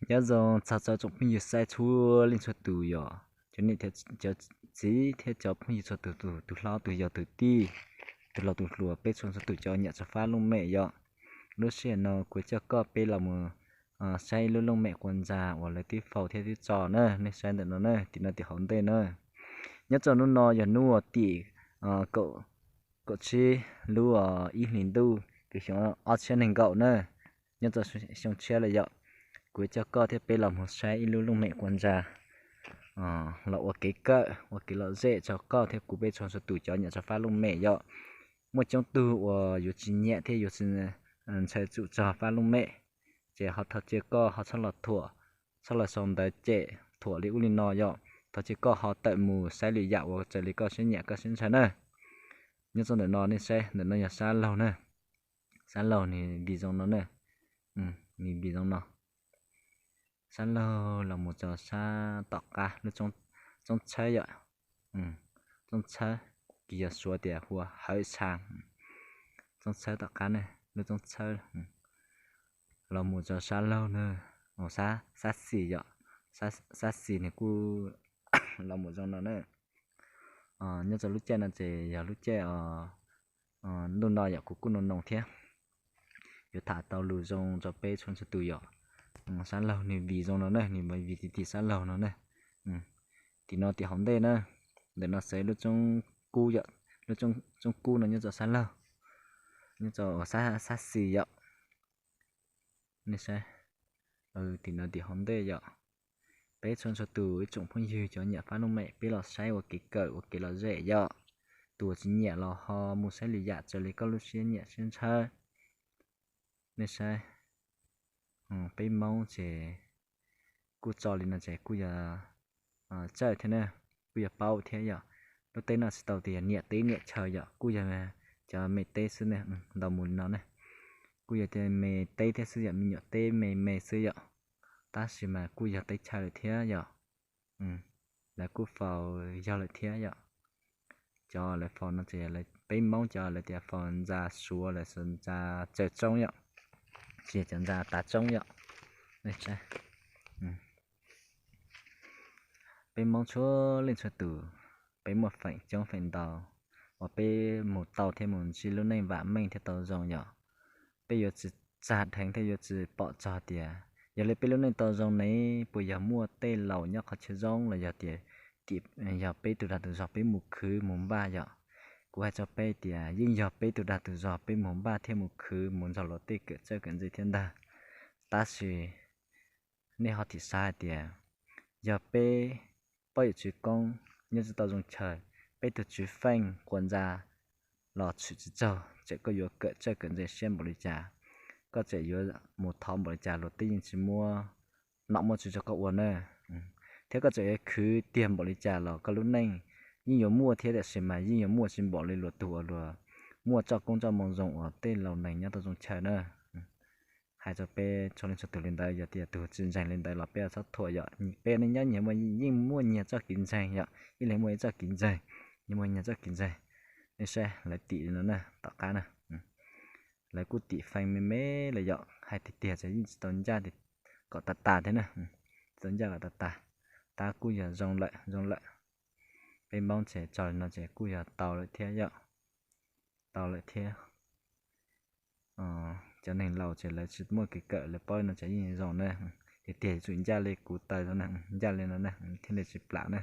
Nyob zoo txog txog tsoom phooj ywg saib txhua leej txhua tus yom, cov niam cov txiv thiab cov phooj ywg txhua tus, tus hlob tus yau tus tij, tus laus tus hluas, peb txhua txhua tus cov nyiam tso fab looj mem yom. Lub sij hawm no kuv coj koj peb los mus saib ib lub looj mem quas ntsa uas lawv twb faus thiab twb tso na, nej saib ntawm no na, tim no tim hauv ntej na. Nyob rau hnub no yog hnub tim kaum tsib lub ib hlis ntuj, xyoo ob txhiab nees nkaum na, nyob rau xyoo tshiab lawm yom. Kuv coj koj thiab peb los mus saib ib lub looj mem quas ntsa los ua kev kawm ua kev lom zem rau koj thiab kuv peb txhua txhua tus cov nyiam tso fab looj mem yom. Muaj coob tug uas yuav tsis nyiam thiab yuav tsis ntxhais tsum tso fab looj mem, ces ho thov cia koj ho txhob los thuam, txhob los sau ntawv cem thuam li ub li no yom. Thov cia koj ho tawm mus saib lwm yam uas raws li koj siab nyiam koj siab ntshaw na. Nyob rau ntawm no nej saib, ntawm no yog sab laug na, sab laug nws vij zoo no na, nws vij zoo no. Sab laug los mus rau sab tom qab lub txoob txhawb yom, txoob txhawb, kis yog Suav tias hu ua hawv tshas, txoob txhawb tom qab ne, lub txoob txhawb los mus rau sab laug na, sab xis yom, sab xis nws kuj los mus zoo no na. Nyob rau lub caij no ces yog lub caij ntuj no yom, kuv kuj noo noo thiab, yuav tham tau lus zoo rau peb txhua txhua tus yom. Sab laug nws vij zoo no na, nws vij ti ti sab laug no na. Tim no tim hauv ntej na, ntawm no xav lub txoob kub yom, lub txoob kub no nyob rau sab laug, nyob rau sab xis yom. Nej saib, tim no tim hauv ntej yom. Peb txhua txhua tus ib tsoom phooj ywg cov nyiam fab looj mem, peb los saib ua kev kawm ua kev lom zem yom. Tus uas tsis nyiam los ho mus saib lwm yam raws li koj lub siab nyiam siab ntshaw. Nej saib, peb Hmoob ces kuj tso li no ces kuj yog txawj thiab na, kuj yog paub thiab yom. Lub teb no tsis tau tias niam teb niam chaw yom, kuj yog cov me teb xwb ne, ntaus mus li no ne. Kuj yog tias me teb thiab xwb yom, me nyuam teb me me xwb yom, tab sis mas kuj yog teb chaws lawm thiab yom. Lawv kuj faus yog lawm thiab yom. Cov lawv faus no ces peb Hmoob cov lawv tias faus ntxa Suav lawm, ntxa tsaws tsoob yom, tsis yog cov ntxa tav tsoob yom. Peb Hmoob txhua leej txhua tus, peb muaj feem coob feem ntau uas peb mus tau thiab mus ntsib lub neej vam meej thiab tau zoo yom. Peb yuav tsis txag dheev thiab yuav tsis pom txog tias yog li peb lub neej tau zoo ne, puas yog muaj tej laus nyob qhov chaw zoo los yog tias tim yog peb tus dag tus zog peb mus khwv mus npaj yom. Kuv hais rau peb tias yeej yog peb tus dag tus zog peb mus npaj thiab mus khwv mus nrog luag tej kawm txawj kawm ntse thiab ntag. Tab sis nej ho thim xav hais tias yog peb poj yawm tswv koob nyob tsis tau zoo chaw, peb tus tswv feej quas ntxa los tshwm tsis tsaug, txawm koj yuav kawm txawj kawm ntse siab npaum li cas, koj txawm yuav mus thov npaum li cas luag twb yeej tsis muab nom muab tswv rau koj ua na. Thiab koj txawm yuav khwv tiag npaum li cas los koj lub neej yeej yuav muaj thiab, tiam sis mas yeej yuav muaj tsis npaum li luag tug uas luag muaj txoj koob txoj moo zoo uas tej laus neeg nyob tau zoo chaw na. Hais rau peb txhua leej txhua tus li ntawd, yog tias tus tsis ntseeg li ntawd los peb txhob thuam yom. Peb neej nyob nyias muaj, yeej muaj nyias txoj kev ntseeg yom, ib leeg muaj ib txoj kev ntseeg, nyias muaj nyias txoj kev ntseeg. Nej saib lawv tim li no na, tom qab na, lawv kuj tim feej me me lawm yom, hais tiag tiag ces yeej tsis tau ncaj kom tas tas thiab na, tsis tau ncaj kom tas tas, tab kuj yog zoo lawm zoo lawm. Peb Hmoob ces tso li no ces kuj yog tau lawm thiab yom, tau lawm thiab. Cov neeg laus ces lawv tsis muaj kev kawm, lawv paub li no ces yeej zoo na, tiag tiag yuav tsum ncaj li kuv taw no na, ncaj li no na thiaj li tsis plam na.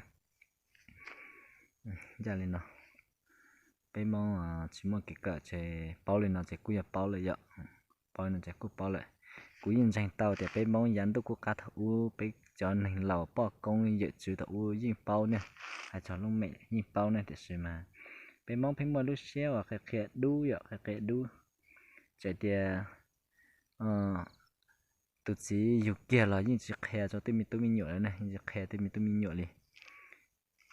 Ncaj li no, peb Hmoob tsis muaj kev kawm ces paub li no ces kuj yog paub lawm yom, paub li no ces kuj paub lawm. Kuv yeej ntseeg tau tias peb Hmoob yav ntuj qub qab thaum ub, peb cov neeg laus poj koob yawm tswv thaum ub yeej paub ne, hais txog looj mem yeej paub ne, tiam sis mas peb Hmoob pheej muaj lub siab uas qhia qhia dub yom, qhia qhia dub. Txawm tias tus txiv yug kiag los yeej tsis qhia rau tej me tub me nyuam li ne, yeej tsis qhia tej me tub me nyuam li.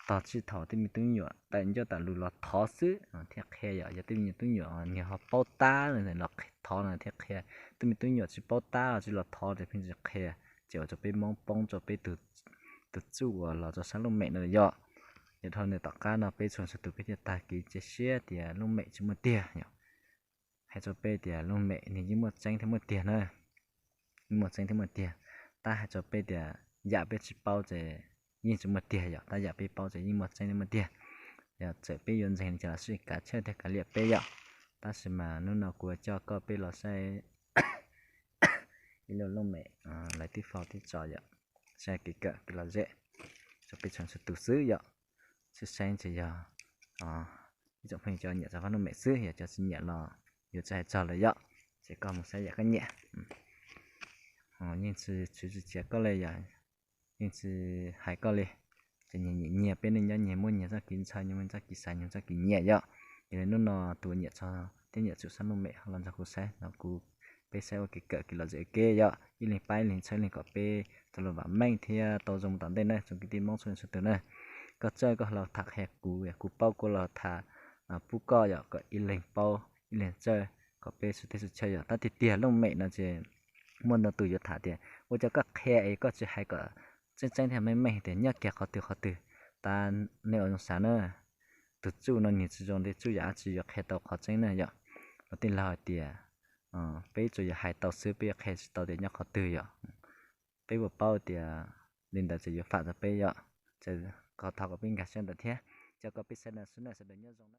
Tos txij thaum tej me tub me nyuam tawm ncauj tawm lus los thov xwb thiaj qhia yom. Yog tej me nyuam tub me nyuam nws ho paub tab los thov no thiaj qhia. Tej me tub me nyuam tsis paub tab los tsis los thov ces pheej tsis qhia, ces ua rau peb Hmoob poob rau peb tus txuj uas los rau sab looj mem no yom. Yog dhau ntawm tom qab no peb txhua txhua tus peb thiaj tag kev cia siab tias looj mem tsis muaj tiag yom. Hais rau peb tias looj mem nws yeej muaj tseeb thiab muaj tiag na, yeej muaj tseeb thiab muaj tiag. tab hais rau peb tias yam peb tsis paub ces yeej tsis muaj tiag yom, tab yam peb paub ces yeej muaj tseeb muaj tiag. Yog txawm peb yuav ntseeg li cas los sis kav tsij thiab kav liam peb yom. Tab sis mas hnub no kuv coj koj peb los saib ib lub looj mem lawv twb faus twb tso yom, saib kev kawm kev lom zem rau peb txhua tus xwb yom. Saib saib ces yog ib tsoom phooj ywg cov nyiam txog vaj looj mem xwb, yog cov tsis nyiam los yuav tsis hais txog lawm yom. Ces koj mus saib yam koj nyiam, yeej tsis tshwv tsis txiav koj li yom, yeej tsis hais koj li. Ces nyias nyiam nyias, peb neej nyob nyias muaj nyias txoj kev ntshaw, nyias muaj txoj kev xav, nyias txoj kev nyiam yom. Yog li hnub no tus nyiam txog thiab nyiam tsum sab looj mem los nrog kuv saib no, kuv peb saib ua kev kawm kev lom zem ua ke yom, ib leeg pab ib leeg txhawb ib leeg kom peb tau los vam meej thiab tau zoo mus tom ntej na tsoom kwv tij Hmoob txhua leej txhua tus na. Koj txawj koj los tham qhia kuv, kuv paub kuv los tham pub koj yom, kom ib leeg paub ib leeg txawj, kom peb sib teb sib chaw yom. Tab tiag tiag looj mem no ces muaj ntau tus yuav tham tias ua cas koj qhia es koj tsis hais kom tseeb tseeb thiab meej meej tias nyob kiag qhov twg qhov twg. Tab nej ua zoo xav na, tus txuj no nws tsis zoo li txuj yam dab tsi yuav qhia tau qhov tseeb na yom. Los tij laug hais tias peb tsuas yog hais tau xwb, peb yuav qhia tsis tau tias nyob qhov twg yom. Peb puas paub tias li ntawd ces yuav fam txog peb yom. Ces thov kom peb nkag siab ntawd thiab. Coj koj peb saib no xwb na, sawv daws nyob zoo na.